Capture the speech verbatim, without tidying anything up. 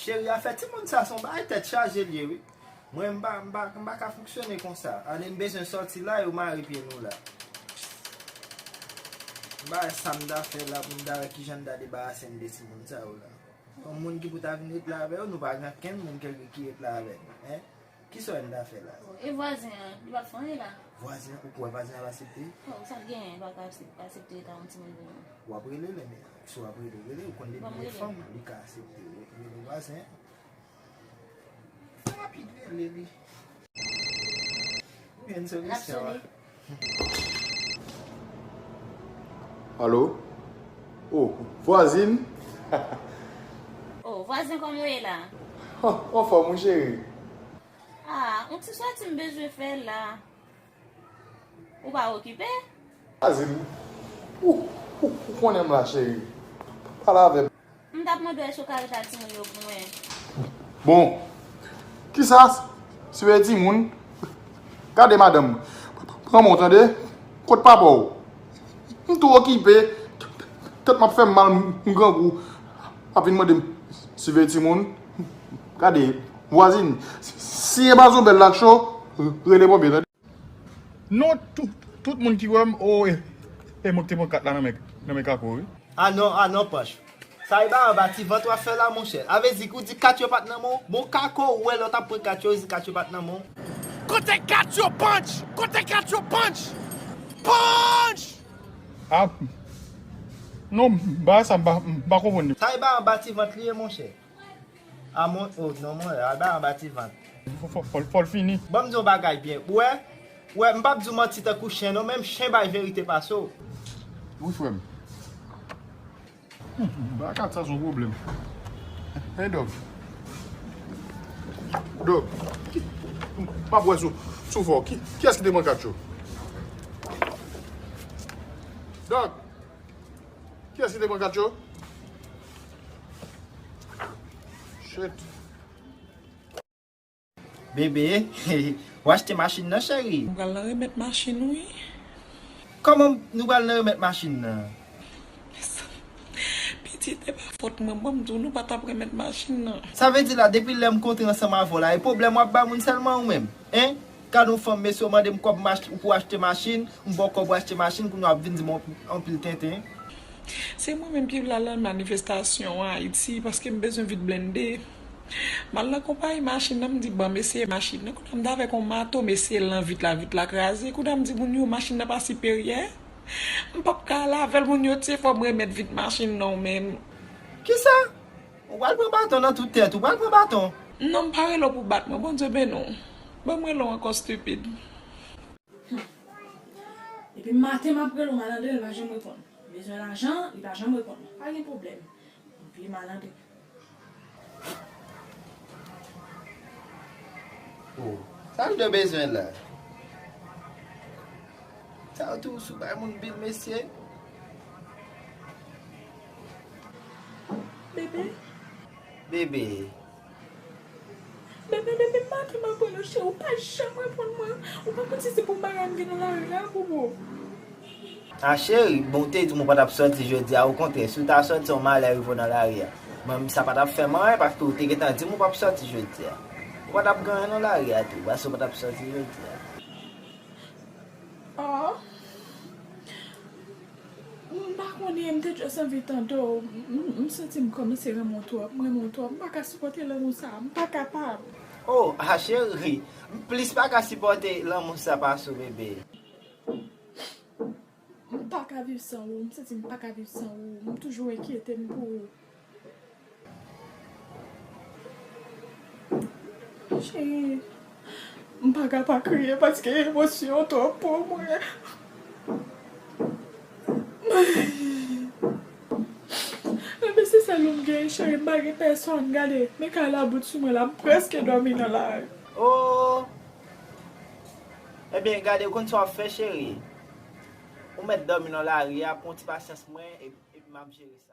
Cheri, afè timoun sa se yon bagay tèt chaje l ye, wi. Mwen, m pa, m pa, m pa ka fonksyone konsa. Ane m bezwen sòti la, yo mare pye nou la. M pa wè sa m ta fè la pou m ta wè kijan m ta debarase m de timoun sa yo la. Yon moun ki pou ta vin ret la avè yo, nou pa gen kenn moun ki, ki ret la avè nou, en? Kisa n ta fè la? E vwazen an, li pa t fè anyen la? Vwazen an, ou kwè vwazen an ap aksepte? Oh, sa l genyen, li pa ka aksep-, aksepte ret ak yon timoun pou mwen. W ap rele l, men si w ap rele, rele, ou konn depi l fanm, li ka aksepte. Rele, rele vwazen an. Fè rapid, rele li. Ou jwenn solisyon an. Alo? Oh, vwazin? Oh, vwazen, kòman w ye la? Oh, anfòm, wi, cheri. Ah, yon ti sòti m bezwen fè la. Ou pa okipe? Vwazin, ou, ou, ou konnen m la, cheri. Pale avè m. M t ap mande w èske w ka ret ak timoun yo pou mwen. Bon, kisa? Siveye timoun? Gade madanm. Pran men w tande. Kot papa w? M tou okipe. Tèt m ap fè m mal, m grangou. Ap vin mande m siveye timoun. Gade, vwazin, si e pa zobèl la k cho, rele ponpye, tande. Non, tout, tout moun ki wè m, o, e, e mwen ki te pran kat la nan men, nan men Kako, wi. Ah non, ah non, Panch. Sa e ba anba ti vant w ap fè la, monchè. A vle di, ou di kat yo pa t nan men w? Bon, Kako, ou wè lè w t ap pran kat yo, ou di kat yo pa t nan men w? Kote kat yo, Panch? Kote kat yo, Panch? Panch! Ah, non, bagay sa, m pa, m pa konprann li. Sa e ba anba ti vant li ye, monchè. A mon, oh, non, mon, a ba anba ti vant. Fò, fò, fò, fò l fini. Ban m di yon bagay byen. Ou wè, ou wè, m p ap di w manti tankou chen, non, menm chen bay verite pase w. Wi, frè m. Hmm, bagay kat sa se yon pwoblèm. Hey, Dòk. Dòk, ki, m p ap wè sou, sou fò. Ki, kiyès ki te pran kat yo? Dòk, kiyès ki te pran kat yo? Shit. Bebe, w achte machin nan, cheri? Nou pral nan remèt machin, wi. Kòman nou pral nan remèt machin nan? Pitit, e pa fòt mwen, ban m di w, nou pa t ap remèt machin nan. Sa vle di la, depi lè m kontre ansanm avè w la, e pwoblèm w ap ba moun sèlman ou menm? Hein? Gade yon fanm, mesye, w mande m kòb mach-, pou achte machin, m ba w kòb pou achte machin, kounye a w ap vin di m yon, yon pil tenten. Se mwen menm ki pral nan manifestasyon an Ayiti, paske m bezwen vit blende. M al nan konpayi machin nan, m di, "Ban m eseye machin nan." Kounye a m t avèk yon mato, m eseye l nan vit la, vit la kraze. Kounye a m di moun yo, "Machin nan pa siperyè." M p ap ka al avè l, moun yo, se fò m remèt vit machin nan w menm. Kisa? Ou pral pran baton nan tout tèt, ou pral pran baton. Non, m pa rele w pou bat mwen, Bondye beni w. Ban m rele w ankò, stipid. Hmm. Depi maten m ap rele w, malandren, li pa janm reponn. Bezwen lajan, li pa janm reponn. Pa gen pwoblèm. Vye malandren. Oh, sa l te bezwen la? Sa yo tou sou bay moun bil, mesye. Bebe. Bebe. Bebe, depi maten m ap rele w, cheri, ou pa janm reponn mwen. Ou pa konn si se pou bagay m gen nan lari a, bobo. A cheri, bon, ou te di m ou pa t ap sòti jodi a, okontrè, si w ta sòti, yon malè rive w nan lari a. Mwen, sa pa t ap fè m anyen, paske ou te gentan di m ou p ap sòti jodi a. Ou pa t ap gen anyen nan lari a tou, paske ou pa t ap sòti jodi a. Oh. M pa konnen, m te just anvi tande w. M, m, m santi m kòmanse renmen w twòp, m renmen w twòp. M pa ka sipòte lanmou sa, m pa kapab. Oh, a cheri, m plis pa ka sipòte lanmou sa pase w, bebe. M pa ka viv san ou, m santi m pa ka viv san ou, m toujou enkyete m pou ou. Cheri, m pa ka pa kriye paske emosyon twòp pou mwen. Bebe, se sèl ou m gen, cheri, m pa gen pèsòn. Gade, men kay la bout sou mwen la, m prèske dòmi nan lari. Oh! Ebyen, gade, ou konn sa w ap fè, cheri. Ou mèt dòmi nan lari a, pran ti pasyans mwen, epi, epi m ap jere sa.